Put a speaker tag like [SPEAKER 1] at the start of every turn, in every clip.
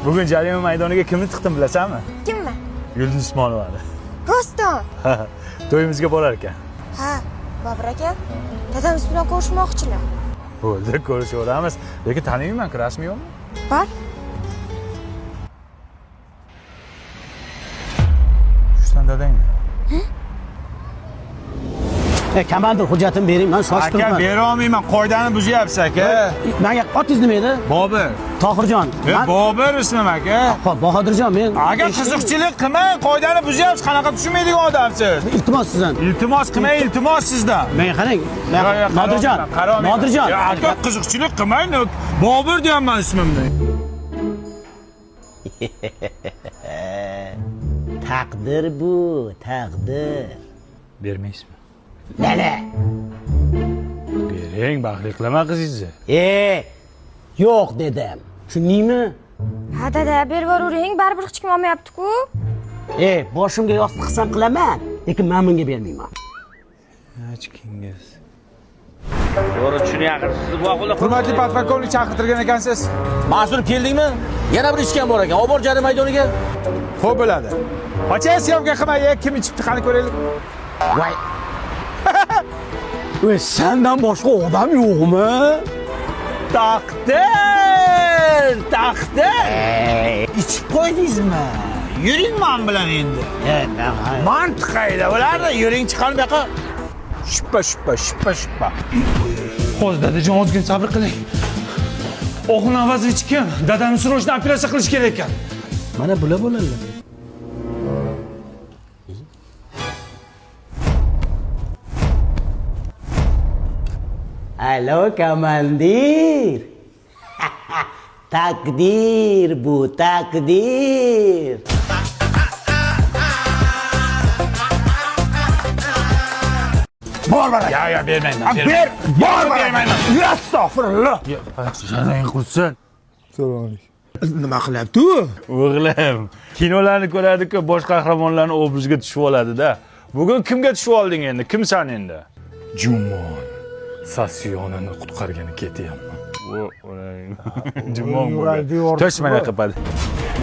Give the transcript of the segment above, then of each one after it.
[SPEAKER 1] Bugun jarima maydoniga kimni tiqdim bilasanmi?
[SPEAKER 2] Kimmi?
[SPEAKER 1] Yulduz Usmonovani.
[SPEAKER 2] Rostdan.
[SPEAKER 1] To'yimizga borar ekan.
[SPEAKER 2] Ha, Bobur aka, dadamiz bilan ko'rishmoqchilar.
[SPEAKER 1] Bo'ldi, ko'rishaveramiz. Lekin taniyman-ku, rasmi yo'qmi?
[SPEAKER 2] Bor.
[SPEAKER 1] Shusan dadangmi?
[SPEAKER 3] Komandir hujjatini bering, man shoshib
[SPEAKER 1] Aka,
[SPEAKER 3] turibman.
[SPEAKER 1] bera olmayman, qoidani buzyapsiz aka.
[SPEAKER 3] Menga otingiz nima edi?
[SPEAKER 1] Bobur.
[SPEAKER 3] Tohirjon.
[SPEAKER 1] Bobur ismim aka.
[SPEAKER 3] Xo'p, Bahodirjon, men
[SPEAKER 1] Aka, qiziqchilik qilmang, qoidani buzyapsiz, qanaqa tushunmaydigan odamsiz.
[SPEAKER 3] Iltimos sizdan.
[SPEAKER 1] Iltimos qilmang, iltimos sizdan.
[SPEAKER 3] Menga qarang. Nodirjon. Nodirjon.
[SPEAKER 1] Aka, qiziqchilik qilmang, Bobur deyapman ismimni.
[SPEAKER 3] Taqdir bu, taqdir.
[SPEAKER 1] Bermaysizmi?
[SPEAKER 3] Lala.
[SPEAKER 1] Bering, baxtli qilama qizingizni.
[SPEAKER 3] Yo'q dedim. Tushundingmi?
[SPEAKER 2] Ha dada, berib yuravering, baribir hech kim olmayapti-ku.
[SPEAKER 3] Boshimga yostiq qilsam qilaman, lekin men bunga bermayman.
[SPEAKER 1] Hechkingiz.
[SPEAKER 4] To'g'ri tushunyapsiz.
[SPEAKER 1] Hurmatli podpolkovnik chaqirtirgan ekansiz.
[SPEAKER 4] Mas'ul keldingmi? Yana bir ichgan bor ekan. Obor jarima maydoniga.
[SPEAKER 1] Xo'p bo'ladi. Qocha syomka qilmay, kim ichibdi qani ko'raylik.
[SPEAKER 3] Voy. O'y, sendan boshqa odam yo'qmi?
[SPEAKER 1] Taqdir, taqdir. Ichib qo'ydingizmi? Yuring men bilan endi. Mantiq qayda bo'lardi? Yuring chiqalım bu yoqqa. Shippa, shippa, shippa, shippa.
[SPEAKER 5] Hozir dadajon ozgina sabr qiling. Oxun Avazovich kim? Dadamni срочно operatsiya qilish kerak ekan.
[SPEAKER 3] Mana bular bo'ladilar. Alo, komandir. Taqdir bu, taqdir.
[SPEAKER 1] Bor bor. Ya ya bermayman. Ber, bor bermayman. Astagfirullah. Janing qursin.
[SPEAKER 6] Nima qilyapti u?
[SPEAKER 1] O'g'lim, kinolarni ko'radi-ku, bosh qahramonlarni obrazga tushib oladi-da. Bugun kimga tushib olding endi? Kimsan endi? Jumon Sasiyonini qutqargani ketyapman. Jumon bo'lgan. Tosh mana qiladi.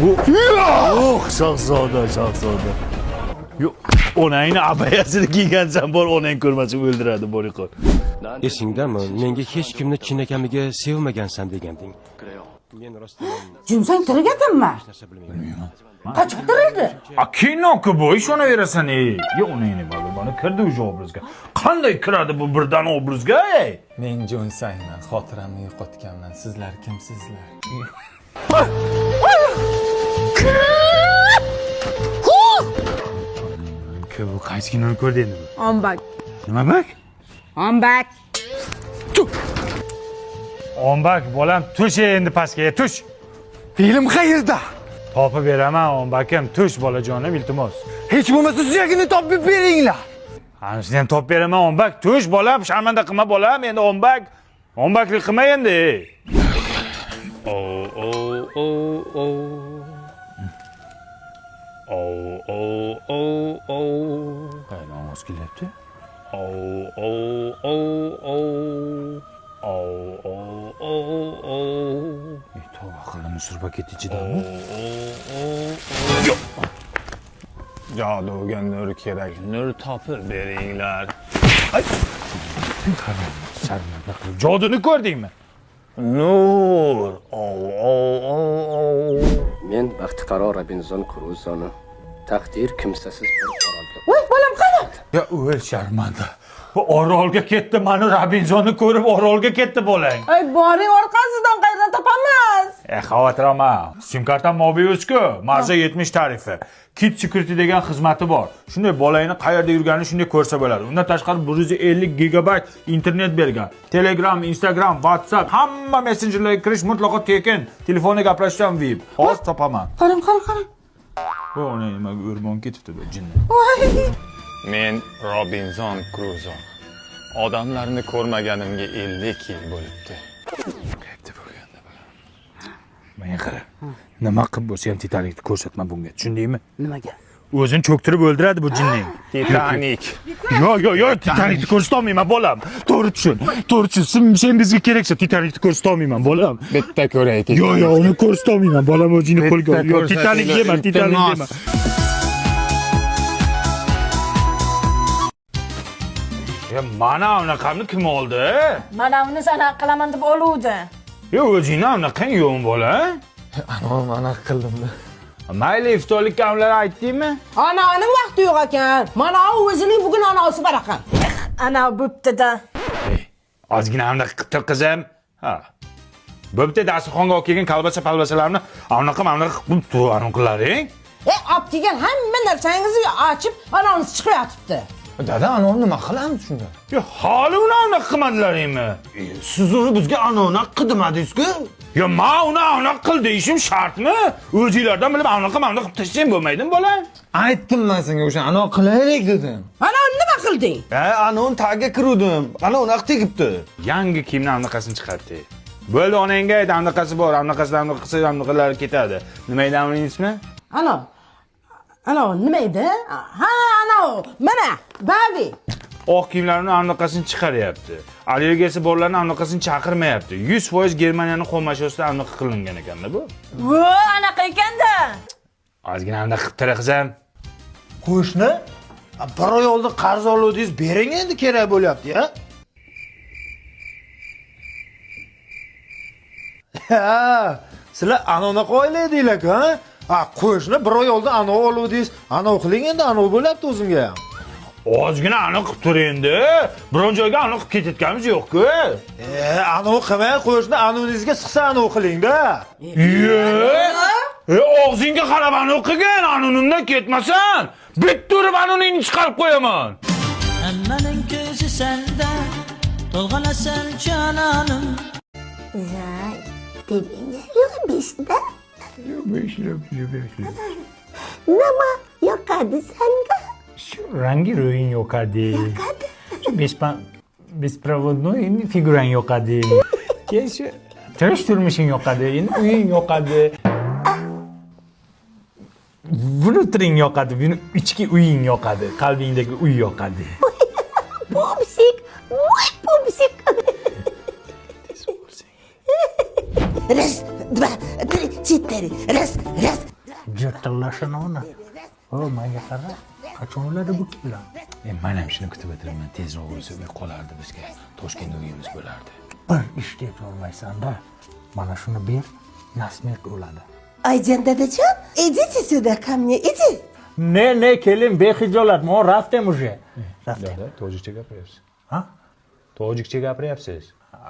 [SPEAKER 1] Yo'q, shahzoda, shahzoda. Yo'q, onangni abayasini kiygansan bor, onang ko'rmasa o'ldiradi, boriqor.
[SPEAKER 7] Esingdami, menga hech kimni chinakamiga sevmagansan deganding. Men rostdan
[SPEAKER 8] Jimsang tirik ekanmi?
[SPEAKER 7] bilmayman.
[SPEAKER 8] Qachon tirildi?
[SPEAKER 1] A kino-ku bu, ishonaverasan ey. Yo'q, onangni mana kirdi o'sha obrazga. Qanday kiradi bu birdan obrazga, ey?
[SPEAKER 9] Men Jon Sayman, xotiramni yo'qotganman. Sizlar kimsizlar?
[SPEAKER 1] Bu qaysi kinoni ko'rdi endi bu?
[SPEAKER 8] Ombak.
[SPEAKER 1] Nima bak?
[SPEAKER 8] Ombak.
[SPEAKER 1] Ombak, bolam, tush endi pastga, tush.
[SPEAKER 6] Film qayerda?
[SPEAKER 1] Topib beraman, ombakim, tush bolajonim, iltimos.
[SPEAKER 6] Hech bo'lmasa suyagini topib beringlar.
[SPEAKER 1] Anisini ham topib beraman, ombak, tush bolam, sharmanda qilma bolam, endi ombak. Ombaklik qilma endi. O o o o. O o o o. Qayerdan ovoz kelyapti? O o o o. O o o o. Tavba qildim, musor paketi ichidami?
[SPEAKER 9] Joduga nur kerak, nur topib beringlar.
[SPEAKER 1] Sharmanda qilib. Joduni ko'rdingmi?
[SPEAKER 9] Nur. O o o o.
[SPEAKER 7] Men baxtiqaro Robinzon Kruzoni taqdir kimsasiz bir orolga
[SPEAKER 8] Voy, bolam qani?
[SPEAKER 1] Ya o'l sharmanda. Bu orolga ketdi, mani Robinzonni ko'rib orolga ketdi bolang.
[SPEAKER 8] Ay, boring orqasidan qayerdan topamiz?
[SPEAKER 1] Xavotir olma. Sim kartam Mobius-ku, Marza 70 tarifi. Kit Security degan xizmati bor. Shunday bolangni qayerda yurganini shunday ko'rsa bo'ladi. Undan tashqari 150 gigabayt internet bergan. Telegram, Instagram, WhatsApp hamma messenjerlarga kirish mutlaqo tekin. Telefonda gaplashishdan VIP. Hozir topaman.
[SPEAKER 8] Qarang, qarang, qarang.
[SPEAKER 1] Bu ona nimaga o'rmon ketibdi bu jinni.
[SPEAKER 8] Voy.
[SPEAKER 9] Men Robinzon Kruzo. Odamlarni ko'rmaganimga 50 yil bo'libdi.
[SPEAKER 1] Qayerda bo'lganda bolam? Menga qara. Nima qilib bo'lsa ham Titanikni ko'rsatma bunga. Tushundingmi?
[SPEAKER 8] Nimaga?
[SPEAKER 1] O'zini cho'ktirib o'ldiradi bu jinning.
[SPEAKER 9] Titanik.
[SPEAKER 1] Yo, yo, yo, Titanikni ko'rsatolmayman, bolam. To'g'ri tushun. To'g'ri tushun. Sen bizga keraksan, Titanikni ko'rsatolmayman, bolam.
[SPEAKER 9] Bitta ko'ray.
[SPEAKER 1] Yo, yo, uni ko'rsatolmayman, bolam, o'zingni qo'lga ol. Yo, Titanik yema, Titanik yema. Ya mana unaqamni kim oldi?
[SPEAKER 8] Mana uni sana qilaman deb oluvdi.
[SPEAKER 1] Yo, o'zingni unaqang yo'q, bola.
[SPEAKER 9] Anom anaqa qildimda.
[SPEAKER 1] Mayli, iftorlikka ular aytdingmi?
[SPEAKER 8] Onaning vaqti yo'q ekan. Mana u o'zining bugun onasi bor ekan. Ana bo'pti-da.
[SPEAKER 1] Ozgina anaqa qilib tur, qizim. Ha. Bo'pti, dasturxonga olib kelgan kolbasa palbasalarni anaqa manaqa qilib tur, anaqa.
[SPEAKER 8] Olib kelgan hamma narsangizni ochib, onangiz chiqib yotibdi.
[SPEAKER 9] Dada, anom nima qilamiz shunda?
[SPEAKER 1] Yo, hali uni anaqa qilmadilaringmi?
[SPEAKER 6] Siz uni bizga anaqa qildimadingiz-ku.
[SPEAKER 1] Yo, men uni anaqa qil deyishim shartmi? O'zinglardan bilib anaqa manaqa qilib tashlasang bo'lmaydimi, bola?
[SPEAKER 9] Aytdim men senga o'sha anaqa qilaylik dedim.
[SPEAKER 8] Ana nima qilding?
[SPEAKER 6] Ha, anoni tagiga kiruvdim. Ana unaqa tegibdi.
[SPEAKER 1] Yangi kiyimni anaqasini chiqardi. Bo'ldi, onangga ayt, anaqasi bor, anaqasidan anaqasi anaqalar ketadi. Nima edi uning ismi?
[SPEAKER 8] Ana. Ana nima edi? Ha, ana mana, Bavi.
[SPEAKER 1] Oq kiyimlarni anaqasini chiqaryapti. Allergiyasi borlarni anaqasini chaqirmayapti. 100% Germaniyaning xomashyosida anaqa qilingan ekanda bu.
[SPEAKER 8] Vo, anaqa ekanda.
[SPEAKER 1] Ozgina anaqa qilib tur, qizim.
[SPEAKER 6] Qo'shni, bir oy oldin qarz oluvdingiz, bering endi, kerak bo'lyapti, ya. Ha, sizlar anaqa o'ylaydinglar-ku, ha? Ha, qo'shni bir oy oldin ana oluvdingiz, ana qiling endi, ana bo'lyapti o'zimga ham.
[SPEAKER 1] Ozgina aniq qilib tur endi. Biron joyga aniq qilib ketayotganimiz yo'q-ku.
[SPEAKER 6] Anavi qilmay, qo'shni anavingizga siqsa anavi qiling-da.
[SPEAKER 1] Og'zingga qarab anavi qilgin, anunimdan ketmasan, bitta urib anuningni chiqarib qo'yaman.
[SPEAKER 10] Hammaning ko'zi senda, to'lg'anasan jononim.
[SPEAKER 2] Зай, ты меня любишь, да?
[SPEAKER 1] Любишь, любишь, любишь.
[SPEAKER 2] Nima yoqadi senga?
[SPEAKER 1] Rangi ro'ying yoqadi. Беспроводной figurang yoqadi. Keyin shu turish turmushing yoqadi, endi uying yoqadi. Внутренний yoqadi, ichki uying yoqadi, qalbingdagi uy yoqadi.
[SPEAKER 2] Пупсик, мой пупсик. Раз, два, три, четыре. Раз, раз.
[SPEAKER 1] Jirtillashini ona. O, menga qara. Qachon o'ladi bu kelin? Men ham shuni kutib o'tiraman. Tezroq o'lsa uy qolardi bizga. Toshkentda uyimiz bo'lardi. Bir ish deb olmaysan-da. Mana shuni ber, насмерть o'ladi.
[SPEAKER 2] Ayjan dadajon, идите сюда ко мне, иди.
[SPEAKER 1] Ne, ne, kelin, bexijolat, men raftem уже. Raftem. Tojikcha gapiryapsiz. Ha? Tojikcha gapiryapsiz.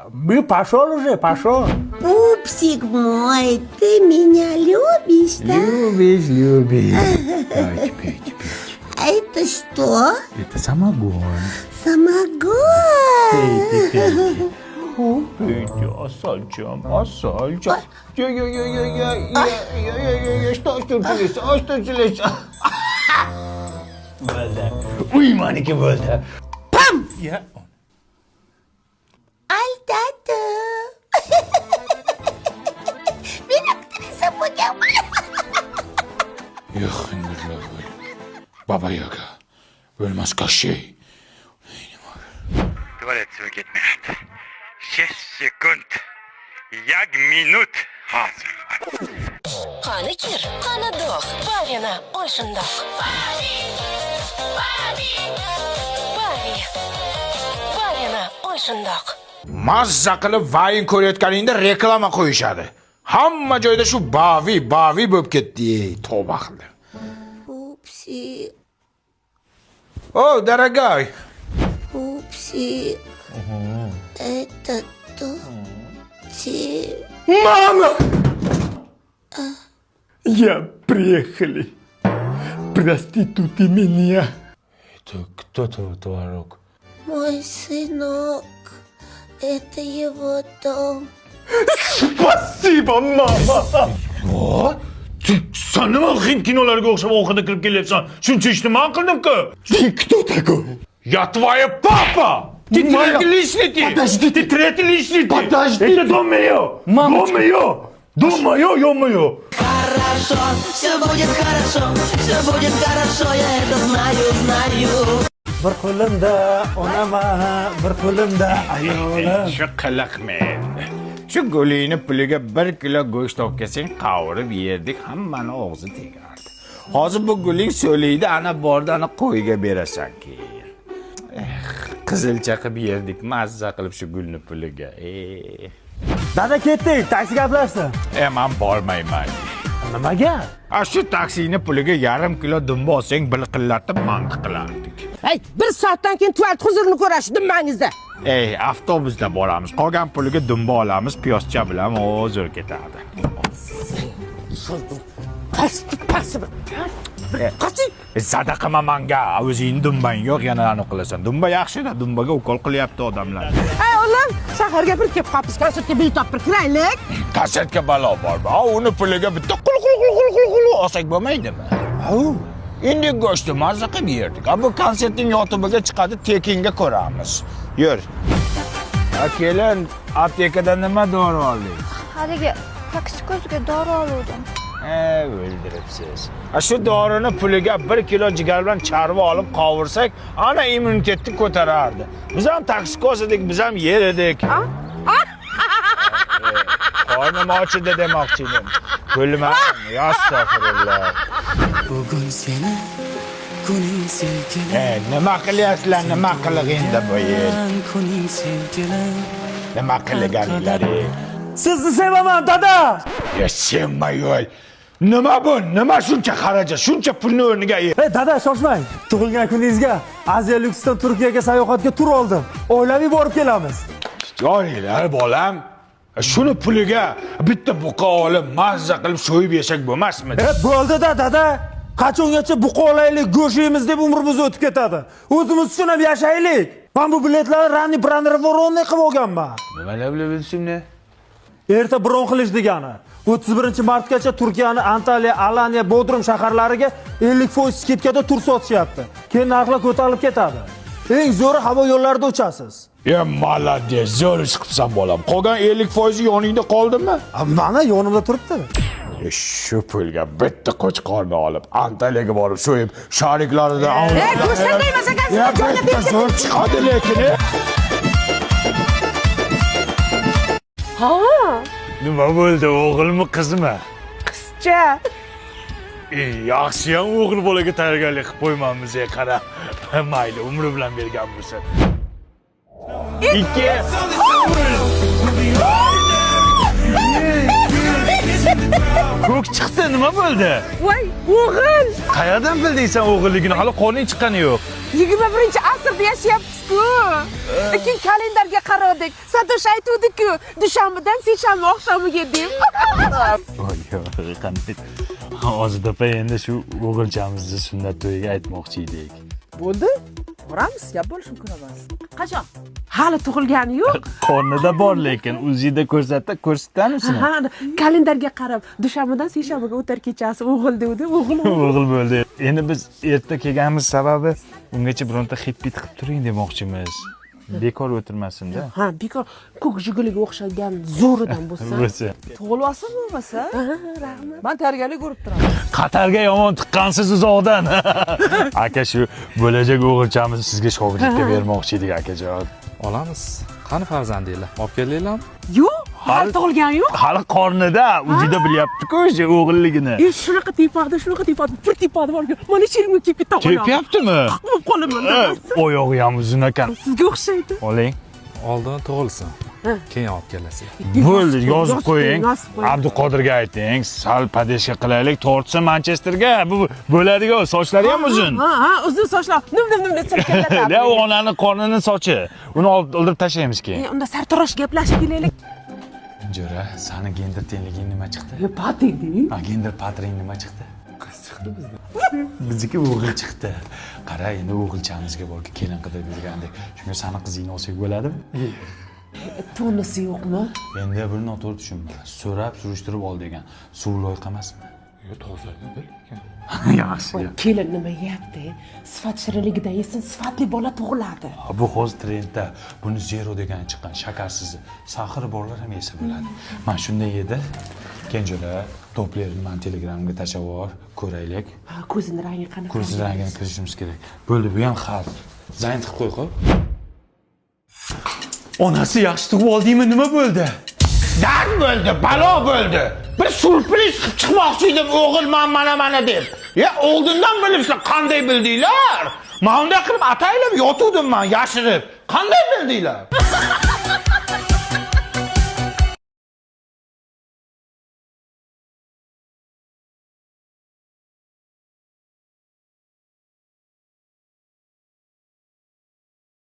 [SPEAKER 1] Bu пошел уже, пошел.
[SPEAKER 2] Пупсик мой, ты меня любишь, да?
[SPEAKER 1] Любишь, любишь. Давайте, пейте, пейте.
[SPEAKER 2] А это что?
[SPEAKER 1] Это самогон.
[SPEAKER 2] Самогон.
[SPEAKER 1] Пейте, пейте. О, пейте, asalcam, asalcam. Yo, yo, yo, yo, yo, yo, yo, yo, yo, что, что случилось, что случилось? Bo'ldi. Uy maniki bo'ldi.
[SPEAKER 2] Pam!
[SPEAKER 1] Ya.
[SPEAKER 2] Aldadi. Men aktrisa bo'lganman.
[SPEAKER 1] Yo'q, Baba Yaga. O'lmas Kashey. Tualetga ketmayapti. 6 sekund. 1 minut. Hozir.
[SPEAKER 11] Qani kir, qani dog', Bavini ol shundoq. Bavi! Bavi! Bavi! Bavini ol shundoq.
[SPEAKER 1] Mazza qilib vayn ko'rayotganingda reklama qo'yishadi. Hamma joyda shu Bavi, Bavi bo'lib ketdi. Ey, tavba qildim.
[SPEAKER 2] Пупсик,
[SPEAKER 1] O, дорогой.
[SPEAKER 2] пупсик. Это то ты.
[SPEAKER 6] Мама! Я приехали. Проституты меня.
[SPEAKER 1] Это кто твой творог?
[SPEAKER 2] Мой сынок. Это его дом.
[SPEAKER 6] Спасибо, мама!
[SPEAKER 1] Voy, sen nima hind kinolariga o'xshab oxirida kirib kelyapsan? Shuncha ishni man qildim-ku.
[SPEAKER 6] Ты кто такой?
[SPEAKER 1] Я твоя папа! Ты
[SPEAKER 6] Моя-
[SPEAKER 1] третий личный!
[SPEAKER 6] Подождите.
[SPEAKER 1] Ты третий личный!
[SPEAKER 6] Подождите.
[SPEAKER 1] Это дом мое! Дом мое! Дом мое, ё-моё!
[SPEAKER 10] хорошо, все будет хорошо, все будет хорошо, я это знаю, знаю.
[SPEAKER 6] Bir qo'limda onama, bir qo'limda ayolim.
[SPEAKER 1] Shu qiliqmen. Shu gulingni puliga 1 kilo go'sht olib kelsang, qavurib yerdik, hammani og'zi tegardi. Hozir bu guling so'liydi, ana bordi, ana qo'yga berasan keyin. Qizilcha qilib yerdik, mazza qilib shu gulni puliga.
[SPEAKER 6] Dada ketdik, taksi gaplashdi.
[SPEAKER 1] Men bormayman.
[SPEAKER 6] Nimaga?
[SPEAKER 1] A shu taksini puliga yarim kilo dumba olsang, bilqillatib manti qilardik.
[SPEAKER 8] Hey, bir soatdan keyin tualet huzurini ko'rasiz dumbangizda.
[SPEAKER 1] Ey, avtobusda boramiz. Qolgan puliga dumba olamiz, piyozcha bilan zo'r ketadi.
[SPEAKER 8] Past. Qoching.
[SPEAKER 1] Sadaqa qilma manga, o'zingni dumbang yo'q, yana anaqa qilasan. Dumba yaxshi-da, dumbaga ukol qilyapti odamlar.
[SPEAKER 8] Ey, o'g'lim, shaharga bir kelib qolibmiz, konsertga bilet topib kiraylik.
[SPEAKER 1] Konsertga balo bormi? Uni puliga bitta qul qul qul qul qul qul olsak bo'lmaydimi? Endi go'shtni mazza qilib yerdik. Bu konsertning yotubiga chiqadi, tekinga ko'ramiz. Yur. Kelin, aptekadan nima dori olding?
[SPEAKER 12] Haligi toksikozga dori oldim.
[SPEAKER 1] O'ldiribsiz. Shu dorini puliga 1 kilo jigar bilan charva olib qovursak, ana immunitetni ko'tarardi. Biz ham toksikoz edik, biz ham yer edik. Qornim ochdi demoqchi edim. Kulmang, astag'firulloh.
[SPEAKER 10] Bugun seni kuning sevgilim.
[SPEAKER 1] Nima qilyapsizlar, nima qiliq endi bu yil?
[SPEAKER 10] Kuning sevgilim.
[SPEAKER 1] Nima qilganlaring?
[SPEAKER 6] Sizni sevaman, dada.
[SPEAKER 1] Ya sevma yo'l. Nima bu? Nima shuncha xarajat, shuncha pulni o'rniga?
[SPEAKER 6] Dada, shoshmang. Tug'ilgan kuningizga Aziya Luxdan Turkiyaga sayohatga tur oldim. Oilaviy borib kelamiz.
[SPEAKER 1] Yo'qlar, bolam. Shuni puliga bitta buqa olib, mazza qilib so'yib yesak bo'lmasmidi?
[SPEAKER 6] Bo'ldi-da, dada. Qachongacha buqa olaylik, go'sht yeymiz deb umrimiz o'tib ketadi. O'zimiz uchun ham yashaylik. Men bu biletlarni rani бронированный qilib olganman.
[SPEAKER 1] Nimalar bilibsizmi?
[SPEAKER 6] Erta bron qilish degani. 31 martgacha Turkiyani Antalya, Alanya, Bodrum shaharlariga 50% скидка da tur sotishyapti. Keyin narxlar ko'tarilib ketadi. Eng zo'ri havo yo'llarida uchasiz.
[SPEAKER 1] Ya молодец, zo'r ish qilibsan bolam. Qolgan 50% yoningda qoldimi?
[SPEAKER 6] Mana yonimda turibdi.
[SPEAKER 1] Shu pulga bitta qo'chqorni olib, Antalyaga borib so'yib, shariklarida
[SPEAKER 8] Go'shtdan deymas ekansiz.
[SPEAKER 1] Ya bitta zo'r chiqadi lekin.
[SPEAKER 8] Ha?
[SPEAKER 5] Nima bo'ldi, o'g'ilmi, qizmi?
[SPEAKER 8] Qizcha.
[SPEAKER 5] Yaxshiyam o'g'il bolaga tayyorgarlik qilib qo'ymamiz, qara. Mayli, umri bilan bergan bo'lsa. 2 Ko'k chiqdi, nima bo'ldi?
[SPEAKER 8] Voy, o'g'il.
[SPEAKER 5] Qayerdan bilding sen o'g'illigini? Hali qorning chiqqani yo'q.
[SPEAKER 8] 21-asrda yashayapmiz-ku. Lekin kalendarga qaradik. Satosh aytuvdi-ku, dushanbadan seshanba oqshomiga deb.
[SPEAKER 5] Voy, qanday. Hozir opa endi shu o'g'ilchamizni sunnat to'yiga aytmoqchi edik.
[SPEAKER 8] Bo'ldi? Boramiz, gap bo'lishi mumkin emas. Qachon? Hali tug'ilgani yo'q.
[SPEAKER 5] Qornida bor lekin UZIda ko'rsatamisizmi?
[SPEAKER 8] Ha, kalendarga qarab, dushanbadan seshanbaga o'tar kechasi o'g'il devdi, o'g'il.
[SPEAKER 5] O'g'il bo'ldi. Endi biz erta kelganimiz sababi ungacha bironta xit-pit qilib turing demoqchimiz. Bekor o'tirmasin-da.
[SPEAKER 8] Ha, bekor ko'k jiguliga o'xshagan zo'ridan bo'lsa.
[SPEAKER 5] Bo'lsa.
[SPEAKER 13] Tug'ilib olsin bo'lmasa.
[SPEAKER 8] Rahmat.
[SPEAKER 13] Men tayyorgarlik ko'rib turaman.
[SPEAKER 5] Qatarga yomon tiqqansiz uzoqdan. Aka, shu bo'lajak o'g'ilchamizni sizga shogirdlikka bermoqchi edik, akajon.
[SPEAKER 9] Olamiz. Qani farzandinglar? Olib keldinglarmi?
[SPEAKER 8] Yo'q, hali tug'ilgani yo'q.
[SPEAKER 5] Hali qornida, UZIda bilyapti-ku o'sha o'g'illigini.
[SPEAKER 8] Shunaqa tepadi, shunaqa tepadi, bir tepadi borku. Mana sherimga kelib ketdi.
[SPEAKER 5] Tepyaptimi?
[SPEAKER 8] Bo'lib qolaman.
[SPEAKER 5] Oyog'i ham uzun ekan.
[SPEAKER 8] Sizga o'xshaydi.
[SPEAKER 5] Oling.
[SPEAKER 9] Oldin tug'ilsin. Keyin olib kelasiz.
[SPEAKER 5] Bo'ldi, yozib qo'ying.
[SPEAKER 8] Yozib qo'ying.
[SPEAKER 5] Abduqodirga ayting, sal padeshka qilaylik, tortsin Manchesterga. Bu bo'ladigan, sochlari ham uzun.
[SPEAKER 8] Ha, ha, uzun sochlar. Nim nim nim silkilatadi.
[SPEAKER 5] La, u onani qornini sochi. Uni oldirib tashlaymiz keyin.
[SPEAKER 8] Unda sartarosh gaplashib kelaylik.
[SPEAKER 5] Jo'ra, sani gender tengliging nima chiqdi?
[SPEAKER 8] Yo, pating deng.
[SPEAKER 5] Ha, gender patring nima chiqdi? Qiz chiqdi bizda. Bizniki o'g'il chiqdi. Qara, endi o'g'ilchamizga borki kelin qidirib yurgandek. Shunga sani qizingni olsak bo'ladimi?
[SPEAKER 8] Tonisi yo'qmi?
[SPEAKER 5] Endi buni noto'g'ri tushunma. So'rab, surishtirib ol degan. Suv loyqa emasmi? Yo, toza edi lekin. Yaxshi.
[SPEAKER 8] Kelin nima yeyapti? Sifat shirinligidan yesin, sifatli bola tug'iladi.
[SPEAKER 5] Bu hozir trendda. Buni zero degani chiqqan, shakarsiz. Сахар i borlar ham yesa bo'ladi. Mana shunday yedi. Kenjo'ra, toplarni man Telegramga tashlab yubor, ko'raylik.
[SPEAKER 8] Ha, ko'zini rangi qanaqa?
[SPEAKER 5] Ko'z rangini kirishimiz kerak. Bo'ldi, bu ham hal. Zayn qilib qo'y, qo'y. Onasi, yaxshi tug'ib oldingmi, nima bo'ldi?
[SPEAKER 1] Dard bo'ldi, balo bo'ldi. Bir syurpriz qilib chiqmoqchi edim, o'g'ilman mana mana deb. Ya oldindan bilibsizlar, qanday bildinglar? Man unday qilib ataylab yotuvdim man yashirib. Qanday bildinglar?